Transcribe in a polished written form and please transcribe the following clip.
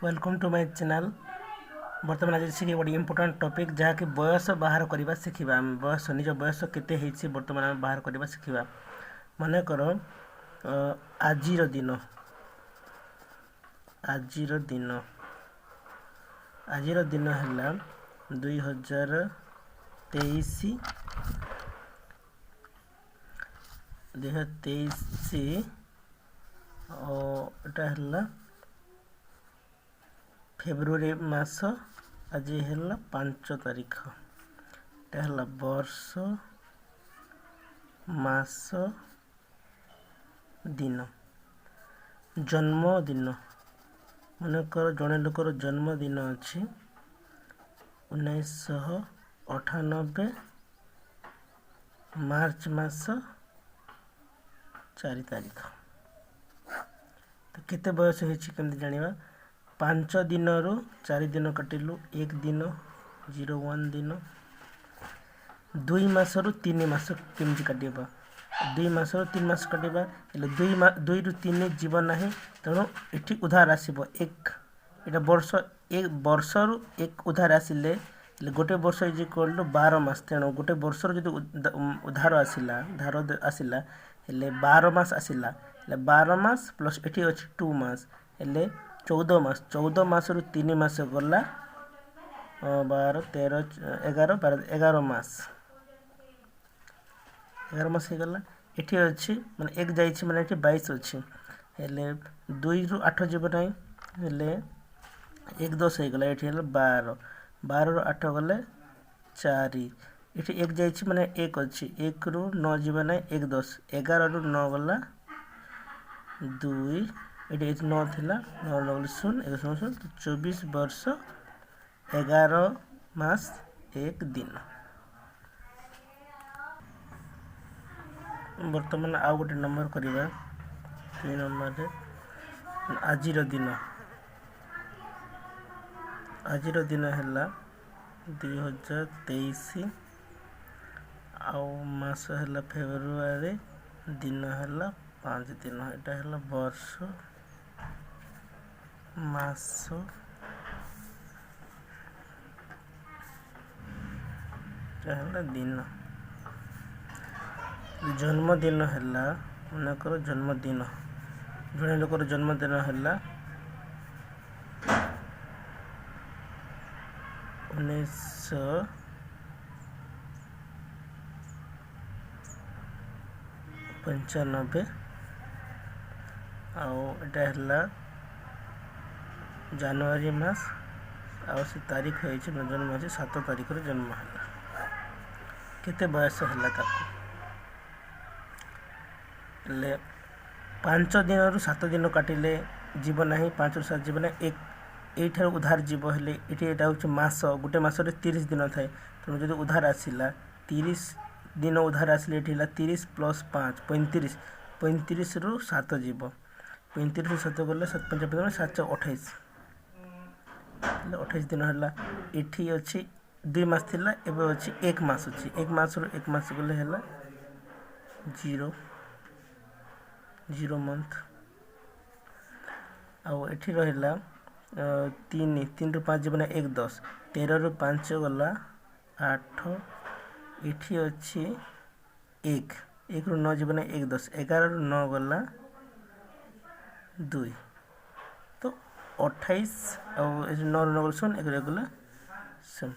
Welcome to my channel. ବର୍ତ୍ତମାନ ଆଜି ଶିଖିବା ଗୋଟେ ଇମ୍ପୋର୍ଟାଣ୍ଟ ଟପିକ୍, ଯାହାକି ବୟସ ବାହାର କରିବା ଶିଖିବା। ଆମେ ବୟସ, ନିଜ ବୟସ କେତେ ହେଇଛି, ବର୍ତ୍ତମାନ ଆମେ ବାହାର କରିବା ଶିଖିବା। ମନେକର ଆଜିର ଦିନ, ଆଜିର ଦିନ, ଆଜିର ଦିନ ହେଲା 2023, 2023। ଏଟା ହେଲା ଫେବୃଆରୀ ମାସ, ଆଜି ହେଲା 5 ତାରିଖ। ଏଟା ହେଲା ବର୍ଷ, ମାସ, ଦିନ। ଜନ୍ମଦିନ, ମନେକର ଜଣେ ଲୋକର ଜନ୍ମଦିନ ଅଛି 1998 ମାର୍ଚ୍ଚ ମାସ 4 ତାରିଖ। ତ କେତେ ବୟସ ହେଇଛି କେମିତି ଜାଣିବା? 5 ଦିନରୁ 4 ଦିନ କାଟିଲୁ, 1 ଦିନ, 01 ଦିନ। 2 ମାସରୁ 3 ମାସ କେମିତି କାଟିବା? 2 ମାସରୁ 3 ମାସ କାଟିବା ହେଲେ 2ରୁ 3 ଯିବ ନାହିଁ, ତେଣୁ ଏଠି ଉଧାର ଆସିବ 1। ଏଇଟା ବର୍ଷ, ଏକ ବର୍ଷରୁ 1 ଉଧାର ଆସିଲେ ହେଲେ ଗୋଟେ ବର୍ଷ is equal to 12 ମାସ। ତେଣୁ ଗୋଟେ ବର୍ଷର ଯଦି ଉଧାର ଆସିଲା, ଧାର ଆସିଲା ହେଲେ 12 ମାସ ଆସିଲା। ହେଲେ 12 ମାସ ପ୍ଲସ୍ ଏଠି ଅଛି 2 ମାସ, ହେଲେ 14 ମାସ। 14 ମାସରୁ 3 ମାସ ଗଲା, 12, 13, 11, 12, 11 ମାସ, 11 ମାସ ହେଇଗଲା। ଏଠି ଅଛି ମାନେ 1 ଯାଇଛି, ମାନେ ଏଠି 22 ଅଛି। ହେଲେ 2ରୁ 8 ଯିବ ନାହିଁ, ହେଲେ 1 10 ହେଇଗଲା। ଏଠି ହେଲା 12, 12ରୁ 8 ଗଲେ 4। ଏଠି 1 ଯାଇଛି ମାନେ 1 ଅଛି। 1ରୁ 9 ଯିବ ନାହିଁ, 1 10, 11ରୁ 9 ଗଲା 2। ଏଠି ଏଠି 9 ଥିଲା, 9 9 ଗଲେ 0, 1 0 0। 24 ବର୍ଷ 11 ମାସ 1 ଦିନ। ବର୍ତ୍ତମାନ ଆଉ ଗୋଟେ ନମ୍ବର କରିବା। 2 ନମ୍ବରରେ ଆଜିର ଦିନ, ଆଜିର ଦିନ ହେଲା 2023, ଆଉ ମାସ ହେଲା ଫେବୃଆରୀ, ଦିନ ହେଲା 5 ଦିନ। ଏଇଟା ହେଲା ବର୍ଷ, ମାସ, ଏଟା ହେଲା ଦିନ। ଜନ୍ମଦିନ ହେଲା, ମନେକର ଜନ୍ମଦିନ, ଜଣେ ଲୋକର ଜନ୍ମଦିନ ହେଲା 1995, ଆଉ ଏଇଟା ହେଲା ଜାନୁଆରୀ ମାସ, ଆଉ ସେ ତାରିଖ ହେଇଛି, ଜନ୍ମ ହେଇଛି 7 ତାରିଖରେ ଜନ୍ମ ହେଲା। କେତେ ବୟସ ହେଲା ତାକୁ? ହେଲେ 5 ଦିନରୁ 7 ଦିନ କାଟିଲେ ଯିବ ନାହିଁ, 5ରୁ 7 ଯିବ ନାହିଁ, 1 ଏଇଠାରୁ ଉଧାର ଯିବ। ହେଲେ ଏଠି ଏଇଟା ହେଉଛି ମାସ, ଗୋଟେ ମାସରେ 30 ଦିନ ଥାଏ। ତେଣୁ ଯଦି ଉଧାର ଆସିଲା 30 ଦିନ ଉଧାର ଆସିଲେ, ଏଠି ହେଲା 30 ପ୍ଲସ୍ 5 35, 35ରୁ 7 ଯିବ। 35ରୁ 7 ଗଲେ 7 5 15, 7 28, ହେଲେ 28 ଦିନ ହେଲା। ଏଠି ଅଛି 2 ମାସ ଥିଲା, ଏବେ ଅଛି 1 ମାସ ଅଛି। 1 ମାସରୁ 1 ମାସ ଗଲେ ହେଲା 0, 0 ମନ୍ଥ। ଆଉ ଏଠି ରହିଲା 3, 3ରୁ 5 ଯିବ ନା, 1 10, 13ରୁ 5 ଗଲା 8। ଏଠି ଅଛି 1, 1ରୁ 9 ଯିବ ନା, 1 10, 11ରୁ 9 ଗଲା 2। ତ 28, ଆଉ ଏଠି 9ରୁ 9 ଗଲେ 0, 1 ଗଲା 0।